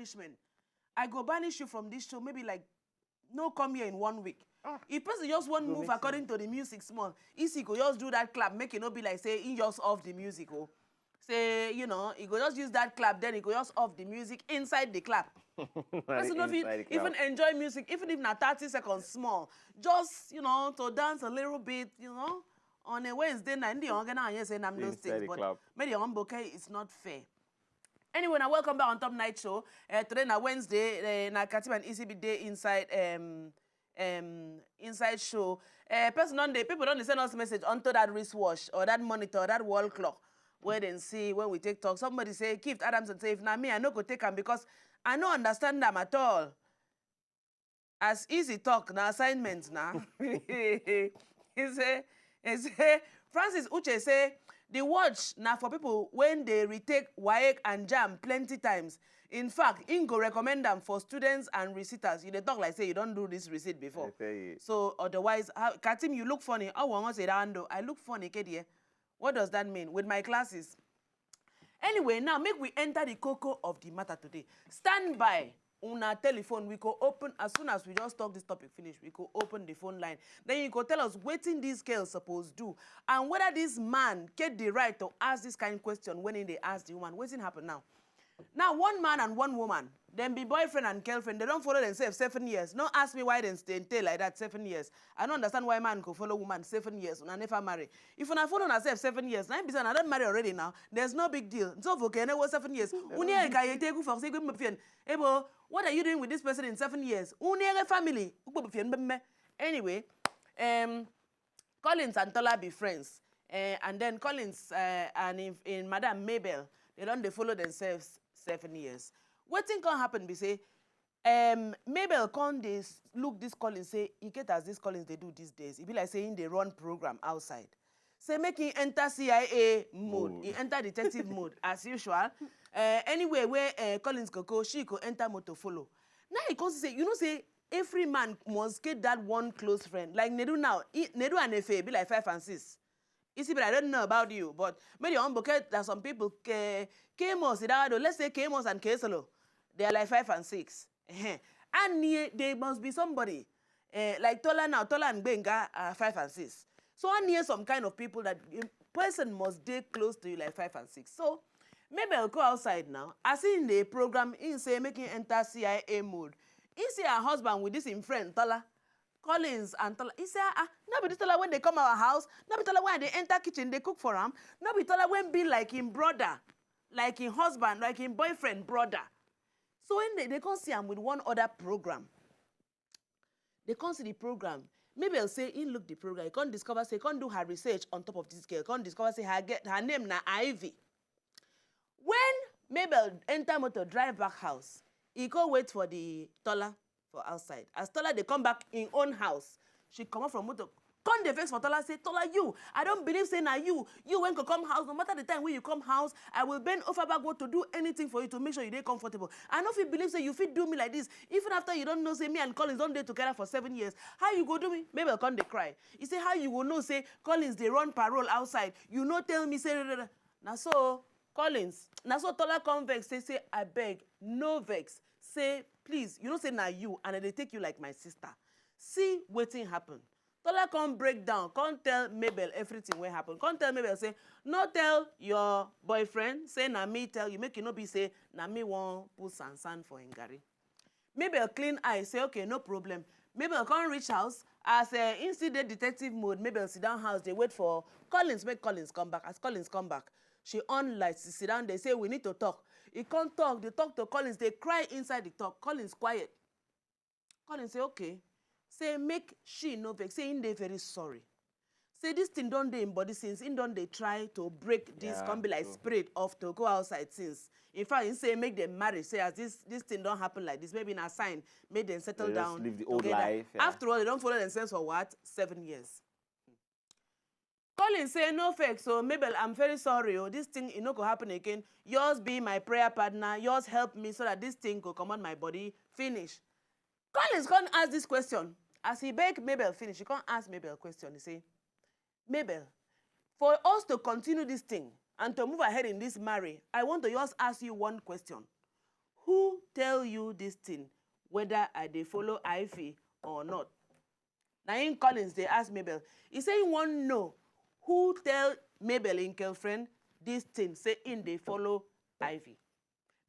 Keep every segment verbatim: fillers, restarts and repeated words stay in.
punishment. I go banish you from this show, maybe like no come here in one week. Ah, If person just wan go move make sense. According to the music small, Isi go just do that clap, make e no be like say he just off the music o. Say, you know, he go just use that clap, then he go just off the music inside the clap. Person no fit Inside the even clap. Enjoy music, even if na thirty seconds small. Just, you know, to dance a little bit, you know, on a Wednesday night. Ndị ọga na anya say nam those Inside things, the but clap. Mary Omboke is not fair. Anyway, now welcome back on Top Night Show. Uh, today na Wednesday, uh, na Katim and E C B day inside um um inside show. Uh, person on the people don't send us message onto that wristwatch or that monitor, that wall clock, where they see when we take talk. Somebody say, Keith Adamson say, if na me, I no go take am because I no understand them at all. As Easy talk na assignment na. He say, he say, Francis Uche say the watch na for people when they retake WAEC and JAMB plenty times. In fact, im go recommend am for students and reciters. You dey talk like say you don do this receipt before. I tell you. So otherwise, how, Katim, you look funny. I want to say that I look funny, Kedie. What does that mean with my classes? Anyway, now make we enter the cocoa of the matter today. Stand by. Una telephone, we go open as soon as we just talk this topic finish. We go open the phone line. Then you go tell us wetin this girl suppose do and whether this man get the right to ask this kind question when he dey ask the woman. Wetin happen now? Now one man and one woman, dem be boyfriend and girlfriend. They don follow themselves seven years. No ask me why dem stay stay like that seven years. I no understand why man go follow woman seven years una never marry. If una follow una sef seven years, na im be say una don marry already now. There's no big deal. So for kene wo seven years. Unye ka ye tegu for say go mfien. Ebo, what are you doing with this person in seven years? Unye family. Ukpo mfien mbemme. Anyway, um, Collins and Tola be friends. Uh, and then Collins uh, and in, in Madam Mabel, they don't they follow themselves seven years. Wetin can happen be say, um, Mabel come dey s- look this Collins say, he get as this Collins they do these days. He be like saying they run program outside. Say make him enter C I A mode. He enter detective mode as usual. Uh, anywhere where uh, Collins go go, she go enter motor follow. Now he come say, you know say every man must get that one close friend. Like Nedu now, he, Nedu and Efe be like five and six. You see, but I don't know about you, but maybe on Boke, there's some people, K- Kamos, Idawado, let's say Kamos and Kesolo, they are like five and six. Ehen. And near, they must be somebody uh, like Tola now, Tola and Benga are five and six. So I near some kind of people that a person must stay close to you like five and six. So maybe I'll go outside now. I see in the program, he say making enter C I A mode. He see her husband with this in friend, Tola. Collins and Tola. He say, ah, ah, no be this Tola when they come our house, no be Tola when they enter kitchen, they cook for him, no be Tola when be like him brother, like him husband, like him boyfriend brother. So when they, they come see him with one other program, they come see the program. Maybe I'll say he look the program. He can't discover say can't do her research on top of this girl. Can't discover say her get her name na Ivy. When Mabel enter motor drive back house, he go wait for the Tola for outside. As Tola they come back in own house, she come up from motor. Come the face for Tola say, Tola, you, I don't believe say na you. You when go come house, no matter the time when you come house, I will bend over backward to do anything for you to make sure you dey comfortable. I no fit believe say you fit do me like this. Even after you don't know say me and Collins don't dey together for seven years. How you go do me? Mabel come dey cry. He say, how you go know say Collins dey run parole outside? You no tell me say, na so Collins, na so Tola come vex say, say, I beg, no vex. Say, please, you know say na you and I dey take you like my sister. See wetin happen. Tola come break down, come tell Mabel everything wey happen. Come tell Mabel say, no tell your boyfriend say na me tell you, make you no be say na me wan put sansan for im garri. Mabel clean eye say, okay, no problem. Mabel come reach house. As uh, he see the detective mode, Mabel sit down house, they wait for Collins, make Collins come back. As Collins come back, she on light, she sit down, they say, we need to talk. He come talk, they talk to Collins, they cry inside the talk. Collins quiet. Collins say, okay. Say make she no vex, say he dey very sorry. Say this thing don dey in body since, he don dey try to break this, Yeah, come be like true. Spirit of to go outside since. In fact, he say make them marry. Say as this this thing don happen like this, maybe na sign make them settle They just down live the old together. Life. Yeah. After all, they don't follow themselves for what, seven years. Collins say no fake, so Mabel, I'm very sorry. Oh, this thing it no go happen again. Yours be my prayer partner. Yours help me so that this thing go come on my body. Finish. Collins come ask this question. As he beg Mabel finish, he come ask Mabel question. He say, Mabel, for us to continue this thing and to move ahead in this marriage, I want to just ask you one question. Who tell you this thing, whether I dey follow Ivy or not? Na him Collins dey ask Mabel. He say he wan know who tell Mabel, him girlfriend, this thing, say him dey follow Ivy.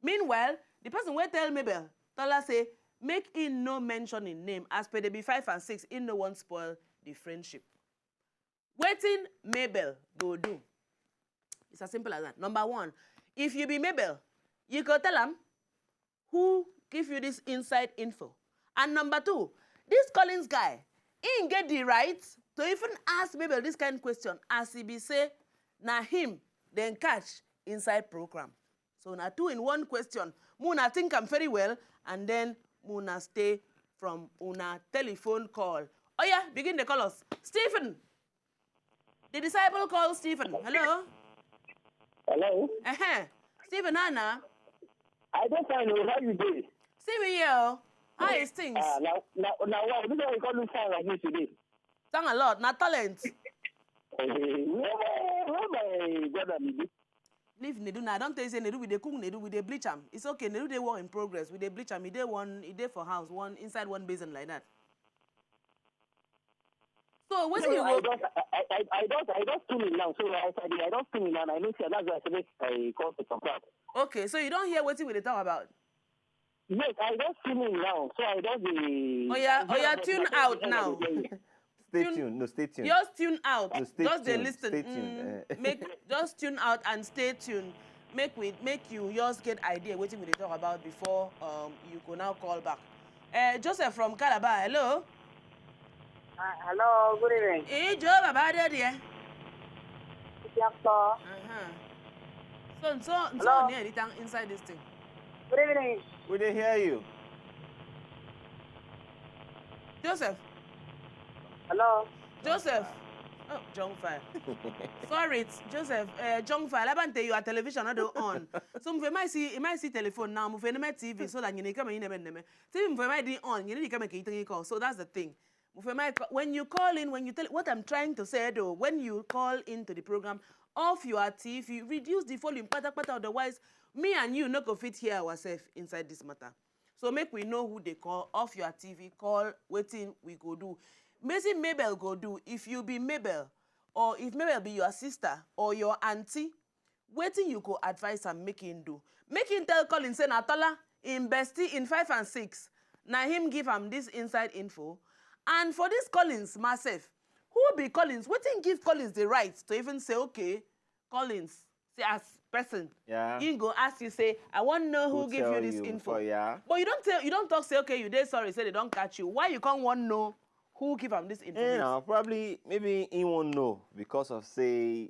Meanwhile, the person wey tell Mabel, Tola, say make him no mention him name, as per dey be five and six, him no wan spoil the friendship. Wetin Mabel go do? It's as simple as that. Number one, if you be Mabel, you go tell am who give you this inside info. And number two, this Collins guy, he get the right to even ask Mabel this kind question, as he be say na him then catch inside program. So na two in one question. Muna think am very well, and then Muna stay from una telephone call. Oh yeah, begin the call us. Stephen, the disciple call Stephen. Hello. Hello. Uh-huh. Stephen, Anna. I don't find you. How you dey? See me here. How is things? Ah, now, now, now, wow, this one you call me fine like me today. Thank a lot. Na talent. Eh, where, where my brother Nidu? Leave Nedu now. I don't tell you say Nedu, we dey cook Nedu, we dey bleach am. It's okay. Nedu dey work in progress. We dey bleach am. He dey one, he dey for house, one inside one basin like that. So wetin you I go? Just, I, I, I just, I just tune in now. So I, I, I just tune in now. I know say that's why I say I call to confirm. Okay, so you don hear wetin we dey talk about? Yes, I just tune in now. So I just the. Oya, oya, tune out now. Stay Tune- tuned. No, stay tuned. Just tune out. No, stay Just dey tuned, listen. stay tuned, Mm, eh. Make just tune out and stay tuned. Make we make you just get idea wetin we dey talk about before um, you go now call back. Uh, Joseph from Calabar, hello. Uh, hello, good evening. Hey, Joe, Baba, there, there. Doctor. Uh-huh. So, so, so, Hello. near the town inside this thing. Good evening. We dey hear you. Joseph, Hello. Joseph. Oh, John Fire. Sorry, it's Joseph. Uh, John Fire. Labante, you are television, not on. So, if might see, you might see telephone now. Move in T V, so that you can, you never, never. See, if might be on, you need to come and call. So that's the thing. Move in my co- When you call in, when you tell what I'm trying to say though, when you call into the program, off your T V, reduce the volume, pata pata. Otherwise, me and you no go fit hear ourselves inside this matter. So make we know who they call. Off your T V, call. Waiting, we go do. Amazing Mabel go do. If you be Mabel, or if Mabel be your sister or your auntie, waiting you go advise am make him do. Make him tell Colin say na Tola, him bestie in five and six. Na him give am this inside info. And for this Collins, myself, who be Collins? Waiting give Collins the right to even say, okay, Collins, see as person. Yeah. He go ask you say, I want to know who, Who give tell you this you info. for, yeah. But you don't tell, you don't talk say, okay, you dey sorry, say they don't catch you. Why you can't want know who give am this Eh, information? now, probably maybe he won't know because of say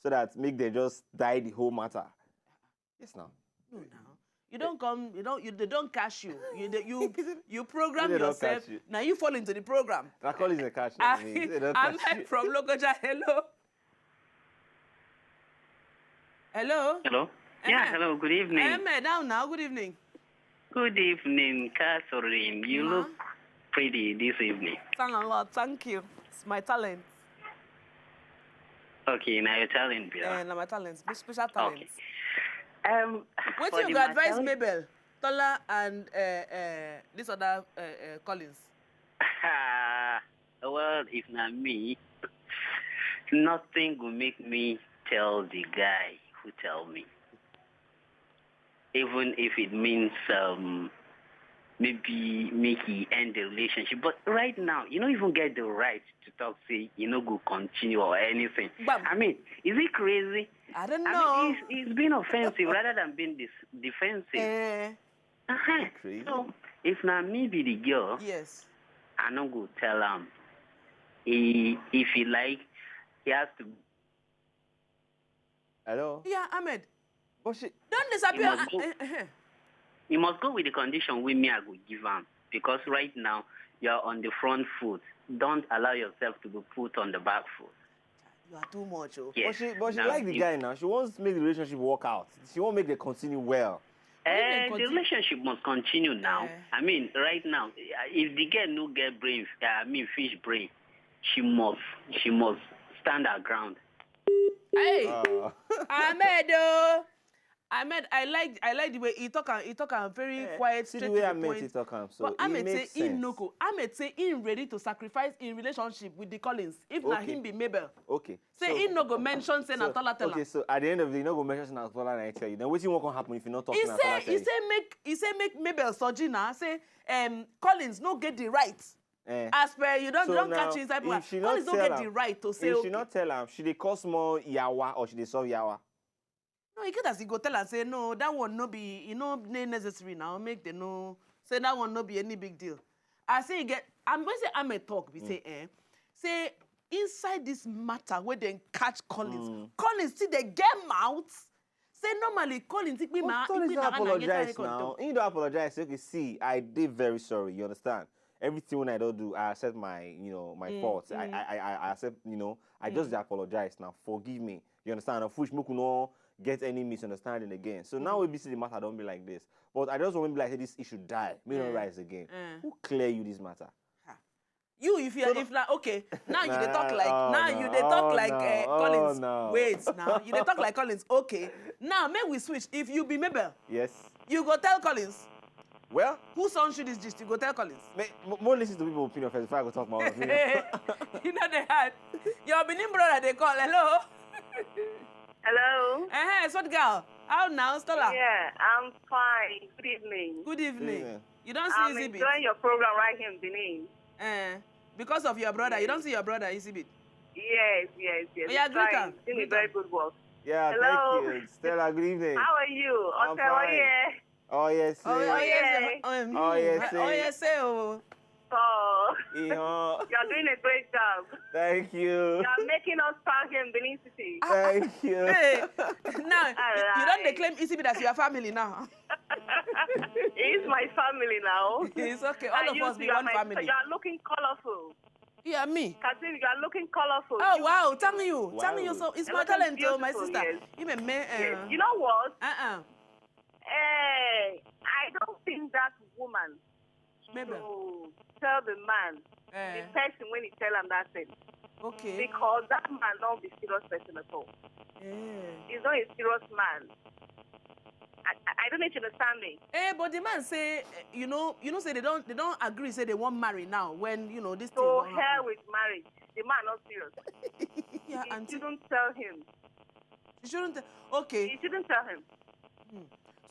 so that make them just die the whole matter. Yes, now. No, now. You don't come, you don't, you, they don't catch you. You, they, you, you program They don't yourself. Catch you. Now you fall into the program. That call is a catch. I, Me. They don't I'm catch you. From Lokoja. Hello. Hello. Hello? Yeah, Eh. hello, good evening. Ahmed, down now. Good evening. Good evening, Catherine. You Ma? Look pretty this evening. Thank a lot. Thank you. It's my talent. Okay, now you're telling me. Yeah, na my talent. Spe- Special talent. Um, What for you the go advise matter- Mabel, Tola, and uh, uh, this other uh, uh, Collins? Well, if not me, nothing will make me tell the guy who tell me. Even if it means um, maybe make he end the relationship. But right now, you don't even get the right to talk, say you no go continue or anything. Bam. I mean, is it crazy? I don't I know. mean, he's, he's being offensive rather than being dis- defensive. Eh, Uh-huh. Crazy. So, if na me be the girl, yes. I no go tell am. He, if he like, he has to. Hello. Yeah, Ahmed. But she. Don't disappear. must go. Eh, eh, eh. He must go with the condition wey me I go give am, because right now you are on the front foot. Don't allow yourself to be put on the back foot. You are too much. Oh. Yes. But she, but she Now, like the you- guy now. She wants to make the relationship work out. She won't make the continue well. Eh, Continue. The relationship must continue now. Eh. I mean, right now, eh, if the girl no get brain, I mean fish brain, she must, she must stand her ground. Hey, Uh, Ahmed. Oh. Ahmed, I like I like the way he talk am. He talk am very Eh, quiet, see straight the way to the Ahmed point. He talk am. So But it Ahmed say makes he sense. No go. Ahmed say he ready to sacrifice in relationship with the Collins if na Okay. Him be Mabel. Okay. Say so, he no go mention say na so, Tola tell Okay, am. So at the end of the day, you no go mention say na Tola na tell you. Then wetin wan come happen if you no talk He say na say Tola he tell you? Say make he say make Mabel Soji na say um, Collins no get the right. Eh. As per you don't So don't now, catch inside if back. she not Collins no tell get the am, right to say if okay. She not tell am, she dey cause more yawa or she dey solve yawa. No, he get as he go tell am say no, that one no be e no dey necessary now. Make dem no say that one no be any big deal. I say he get I'm going say Ahmed talk be say eh say inside this matter wey dem catch Collins, Collins still dey get mouth. Say normally Collins ikpe na But Tony ikpe don na na get apologize record now. talk. He don apologize. Say, okay, see, I dey very sorry. You understand? Everything when I don't do, I accept my, you know, my faults. I, I, I, I accept, you know, I just dey apologize now. Forgive me. You understand? Of which make we no get any misunderstanding again. So now we be see the matter don't be like this. But I just want to be like, say this issue die. May not rise again. Who clear you this matter? You if you if na okay now you dey talk like Oh, now no. You dey talk Oh, like no. eh, Oh, Collins. No. Wait now you dey talk like Collins. Okay now make we switch. If you be Mabel, Yes. You go tell Collins. Well, Who son shoot this gist? You go tell Collins. may, mo- more listen to people opinion first before I go talk my own opinion. You know the hard. Your Benin brother they call. Hello. Hello. Eh, hey, sweet girl. How now, Stella? Yeah, I'm fine. Good evening. Good evening. Evening. You don't see I'm Easy Beat. Enjoying your program right here in Benin. Eh, because of your brother. You don't see your brother, Easy Beat. Yes, yes, yes. Oh, yeah, It's greet fine. am. Doing Greet it very am. good work. Yeah, Hello. Thank you. Stella, good evening. How are you? I'm Otewo, fine. yeah. Oh, yes. Oh, eh. oh, yes. yeah. Um, Oh, yes, oh, eh. Yes, eh, oh. Oh, Ihon. You're doing a great job. Thank you. You're making us proud here in Benin City. Thank you. Hey, now you don't Alright. Claim Easy Beat as your family now. It's my family now. It's okay. All And of you us too, be you're one my family. You're looking colorful. Yeah, me. Kazeem, you're looking colorful. Oh You- wow! Thank you, thank you. Wow. So it's You're my looking talent, oh my beautiful, sister. Yes. Even me. Yes. Uh, You know what? uh-uh. Eh, I don't think that woman Maybe. To tell the man, Eh, the person when he tell him that thing. Okay. Because that man don't be serious person at all. Eh. He's not a serious man. I, I, I don't know if you understand me. Eh, but the man say, eh, you know, you know, say they don't, they don't agree. Say they won't marry now. When you know this thing. So Don't hell happen. With marriage. The man not serious. Yeah, He auntie. Shouldn't tell him. You shouldn't. Okay. He shouldn't tell him.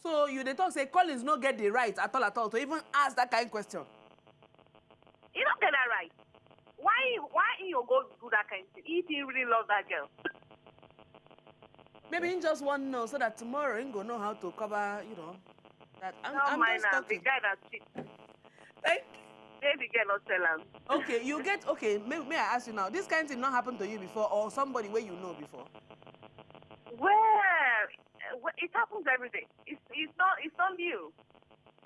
So you they talk say Collins no get the right at all at all to even ask that kind of question. He don't get that right. Why? Why he go do that kind of thing? If he really love that girl. Maybe he just want to know so that tomorrow he go know how to cover, you know. That I'm, No I'm mind just now. The talking. Guy that cheat. Thank Baby girl not tell him. Okay, you get okay. May, may I ask you now? This kind of thing not happened to you before, or somebody where you know before? Well, uh, well, it happens every day. It's it's not it's not new.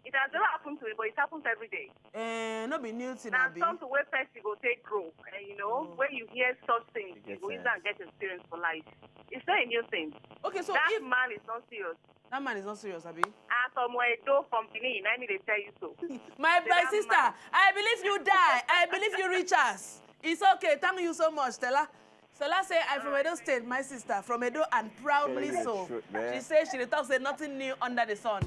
It has never happened to me, but it happens every day. Eh, no be new thing, Now abi. Something where person go take grow, and you know Mm. When you hear such things, It gets you go use sense. And get experience for life. It's not a new thing. Okay, so That if man is not serious. That man is not serious, abi. As from Edo from Benin, I need to tell you so. My Say my that sister, man. I believe you die. I believe you reach us. It's okay. Thank you so much, Stella. Stella say I from Edo State, my sister from Edo, and proudly Telling the so. Truth, man. She say she dey talk say nothing new under the sun.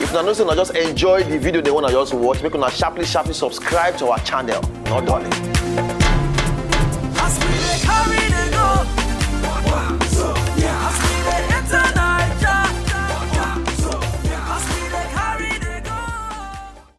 If una know say una just enjoy the video, they wanna just watch, make una sharply sharply subscribe to our channel. No darling.